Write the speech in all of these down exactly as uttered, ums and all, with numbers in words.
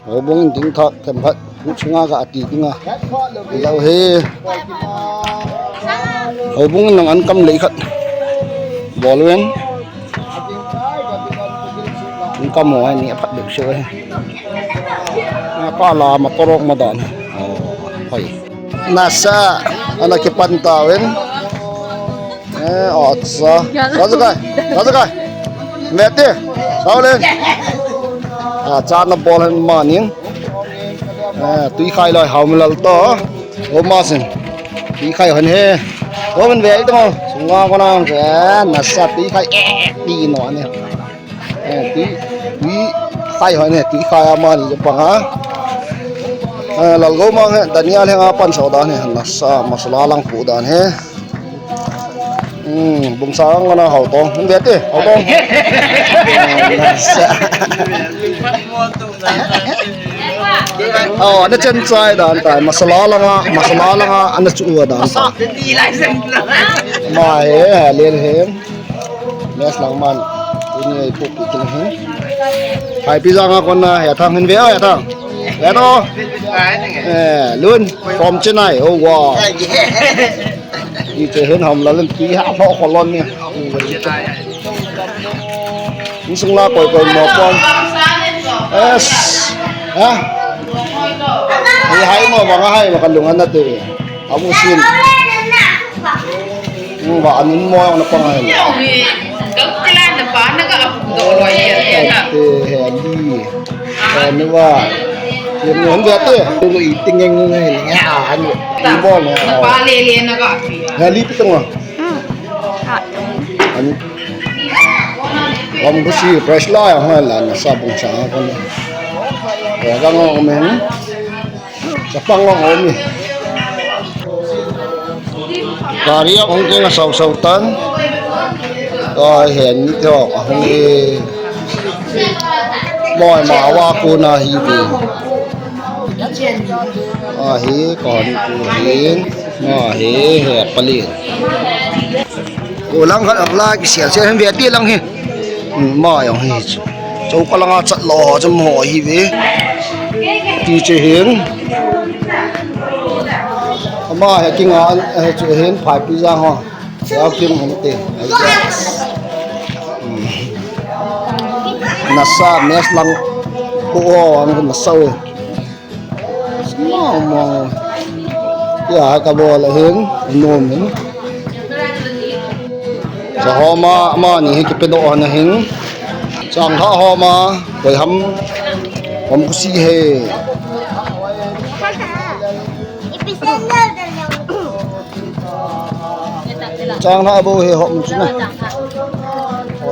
Houbung in ding thak themkhat, hu chunga ka ati dinga. Lo he. Houbung in nang an kam lei khat. Bol ven. An kam ho ni aphat deu se he. Na pa la ma torok ma dan. Oh, hoi. Nasa, ana kipan tauvin. Eh, acha. Rajakai, Rajakai. Mete, Raulin. Ah, cha na bol hen manin. Eh, tui khai loi hau milal to. O masin. Tui khai hen he. O men ve to. Sunga ko na, eh, nasa tui khai. Eh, ti no ne. Eh, tui, tui khai hoi ne, tui khai amani je pang a. Eh, Lalgou mang he, Daniel he nga pan sau dan he, nasa masala lang pu dan he. Hmm, bung sa ang na hau tong, hung bete, hau tong. Eh, nasa. Oh, na chen chai dan tai, masala langa, masala langa, ana chu dan tai. Ma he, ha, le he. Mes lang man. Ini ai pu pu kin hin. Hai pi jang a kon na, ya thang hin ve, ya thang. Ya to. Eh, lun, from Chennai. Oh, wow. Ni che hin ham la lun pi ha mo kolon ni. Ni sung la koi koi mo pon. Yes. Ha? Ni hai mo, bang hai mo kalung an na te. Amu sin. Ba anun mo yang na pangai. Kau kela na pa na ka apu do lo ye na. Te he ali. Anu ba. Ye mo hon ba te. Tu i tingeng ngai ni a anu. Ni bol na. Na pa le le na ka api. Ali pi tong. Anu. Om ko si price la ya ha la na sa bung sa ko na. Ya ka ngo men. Chapang long om ni. Gari a hung keng a sau sau tan. Ai hen ni tho a hung e. Moi ma wa ko na hi ve. A hi kon ko hin. Ma he he pali. Ko lang khat ang la ki sial sial hen ve ti lang hi. Hmm, ma jong hi chu. Chou ka langa chat lo ho chu mo hi ve. Ti che hin. Ama he kinga an he chu hin phai pi jang ho. Ya kim hung te. Yes. Hmm. Nasa mes lang ko ho ang nasa. Mama. Ya, ka bol ahin, nom hin. Cha homa, ama ni hi kipedoh ana hin. Chang ha homa, koi ham, hom kusi he. Chang ha bo he hom chu na.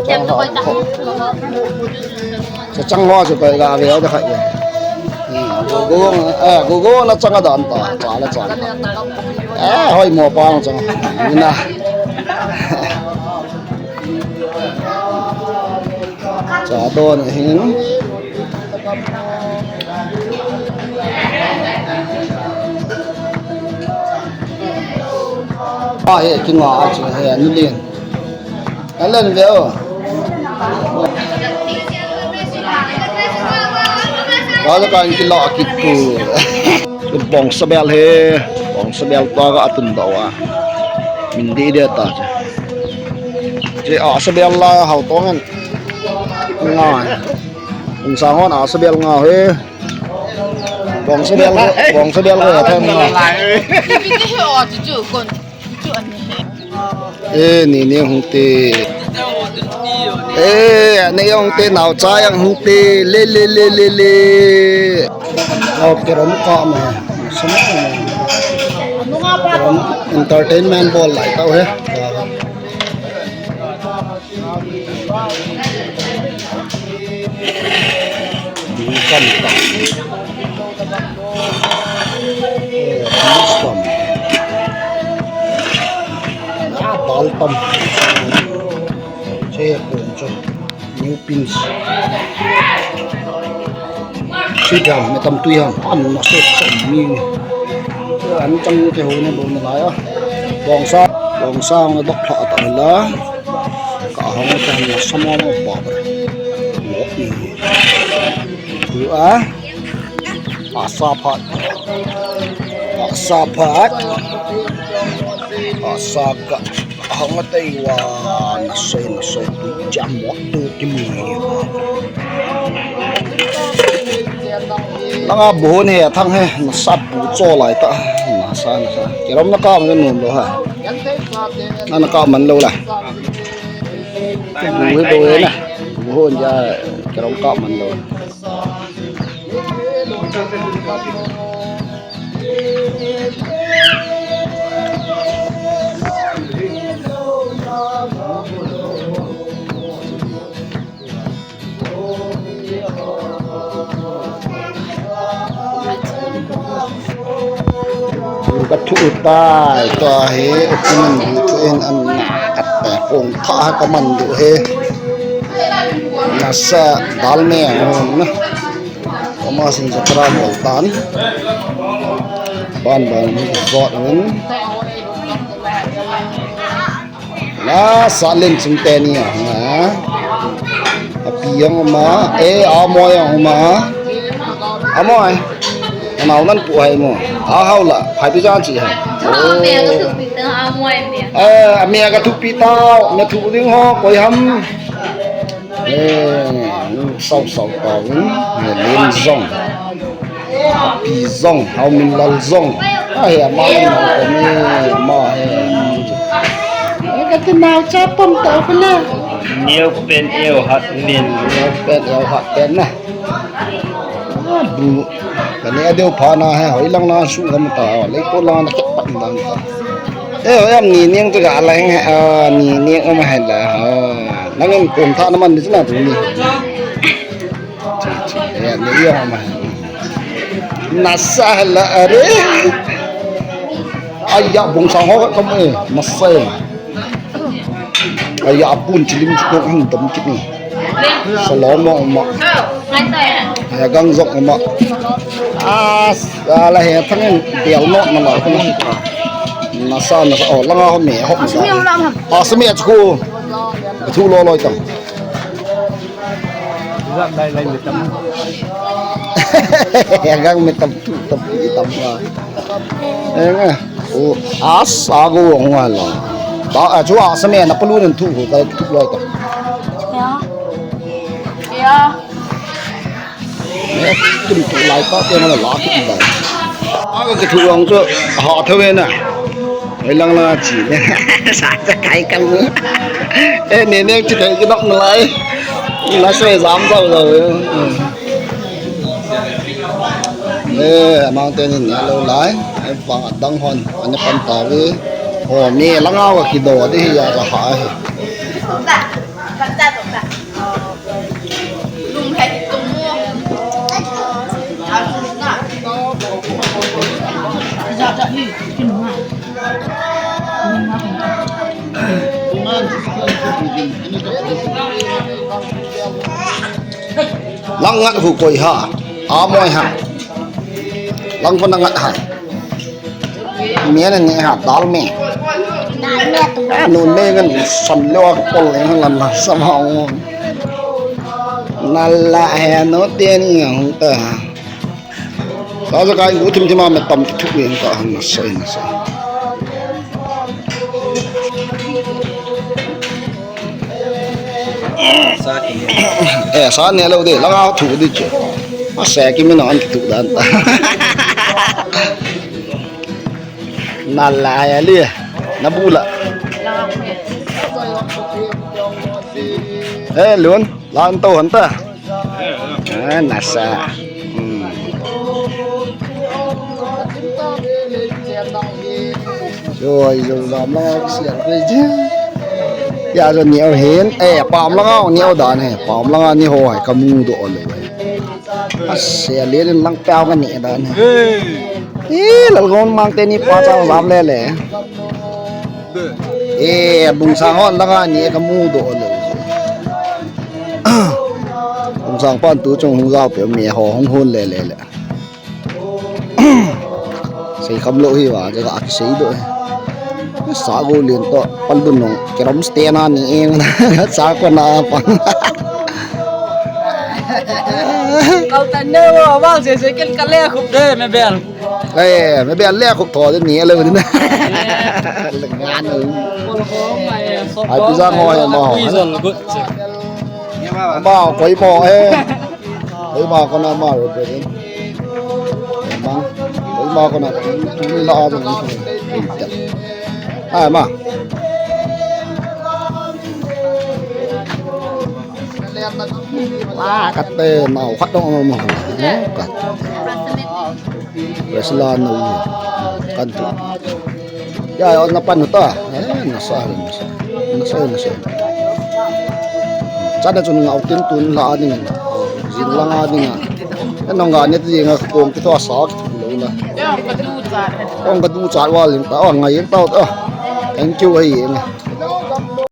Chang ha bo. Cha chang ho chu koi ga ve da khai. Go go, eh, go go na chang a dan ta, cha la chang. Eh, hoi mo pa chang. Ni na. Cha don hin. A he kinga a chu he ni lin. Alan ve o. Ka la kan kila kitu. Bongsa bel he. Bongsa bel ta ka atun da wa. Min di de ta. Je a sa bel la hau tong an. Nga. Bongsa hon a sa bel nga he. Bongsa bel, bongsa bel ko ya thang nga. Bibiti he o chu chu kon. Eh, ni ni hung te. Eh, ni hung te, nao cha yang hung te. Le, le, le, le, le. Nao kerom ka ma. Sama ma. Kerom entertainment bol lai tau he. Ding kam tam. Eh, beans tam. Ah, dal tam. Che kun cho. New beans. Sweet jam, me tam tui ham. An na sweet sam ni. An chang te ho na bo na la ya. Bongsa, bongsa na dok pha ta la. Ka hong te na sama ma ba. Yo i. Yo a. Asa phat. Asa phat. Asa ga hong a tei wa, na soi, na soi, tu jam mo, tu ki mi. Langa bu ne, thang he, na sa bu cho lai ta, na sa, na sa. Kirom na ka, ma nu lo ha. Na, na ka man lo la. Bu he, bu he na. Bu hon ja, kirom ka man lo. Ka thu tai, tua hi, u Pu Nunbu thu in an na kat ta, kong tha ka man du he. Nasa dal me ang na. Kama sin jatra bol tan. Ban ban ni vot win. Na sa len chung te ni a, na. A pi ang ma, e, a moi ang ma. A moi. A nau nan pu hai mo. A hau la, hai pi jan chi hai. Ame ka thu pi ta, a moi me. E, ame ka thu pi ta, me thu ding ho, koi ham. E, sau sau ta win, me len zong. Pi zong, hau min lal zong. A he, ama min lal ko ni, ama he. E ka ti nau cha pom ta ko la. Neo pen eo hat pen. Neo pen eo hat pen na. A bu. Ka ne adeu pha na he, hoi lang na su gam ta, lei ko lang na ke pat lang ta. E, hoi am ni niang tu ga lang he, a, ni niang am he la, a. Nang em kum tha na man ni na tu ni. Chi, chi. Ya, ni ya ma. Nasa la are. Aya bung sang ho ka mo e. Nasa. Aya bun chilim chu ko hung dam kit ni. Salom ma. Aya gang zok ma. As, ala he thang bel no na la ko. Nasa, nasa. Oh, langa ho me ho. Asmi ho la ma. Asmi a chu. Thu lo lo tam. Zat lai lai mi tam. Gang mi tam tu tam pi tam la. Enga. O, asa go ong wa la. Ba, a chu asa me na pulu nen thu ko ka thu lo ta. Ya. Ya. Tum tu lai ta te na la tu lai. A ka thu ong chu ha thawe na. Ei lang lang a chi. Sa cha kai kam. E ne ne chi kai ki nok na lai. La soi zam zau zau. E, amang te ni ne lo lai. Ai pa dang hon. Ani pan ta ve. Ho me lang a wa ki do de ya ka ha he. Lang ngat hu koi ha. A moi ha. Lang ko na ngat ha. Mian ni ha dal me. Dal me tu. A nun me ngan san lo a pol le ngan la sa ma ong. Na la he no te ni ong ta. Sa sa kai u thim thim a me tam thu ve ta hang na sai na sai. Sa ki. Eh, sa ne lo de, langa thu di chu. A sa ki mi na an thu dan ta. Na la ya li. Na bu la. Eh, lun, lan to han ta. Ah, nasa. Hmm. Rồi, rồi, làm nó sian cái chứ. Ya, rồi nhiều hin. Eh, pam langa, nhiều đàn hè. Pam langa, ni ho hai, kamu do le. Ase, le lang pao ka ni dan he. Ih, lal gon mang te ni pa chang lam le le. Ih, bung sang hon langa ni kamu do le. Bung sang pan tu chung hung zau pe me ho hung hun le le le. Sei kham lo hi wa, ka ka sei do. Sa go lien to, pal dun nong, kerom stand a ni eng. Sa ko na pa. Kau tan ne wo, wal se se ken ka le khup de, me bel. Eh, me bel le khup tho de ni le ni. Lengan. Ai, pi za ngo he mo. Ui, zol gut. Ma, koi mo, eh. Koi ma ko na ma ro de. Ma, koi ma ko na tu ni la a. Ai, ma. Wa, kate mau khat dong mo. Ka. Wrestler no. Kan tu. Ya, ya, na pan ta. Eh, nasa, nasa. Nasa, nasa. Chana chun ngau tin tun la a ding. Jin lang a ding. Nong ga ne ti nga kong ti to sa lo la. Kong ka du cha wa ling ta. Oh, ngai ta. Oh. Thank you, eh.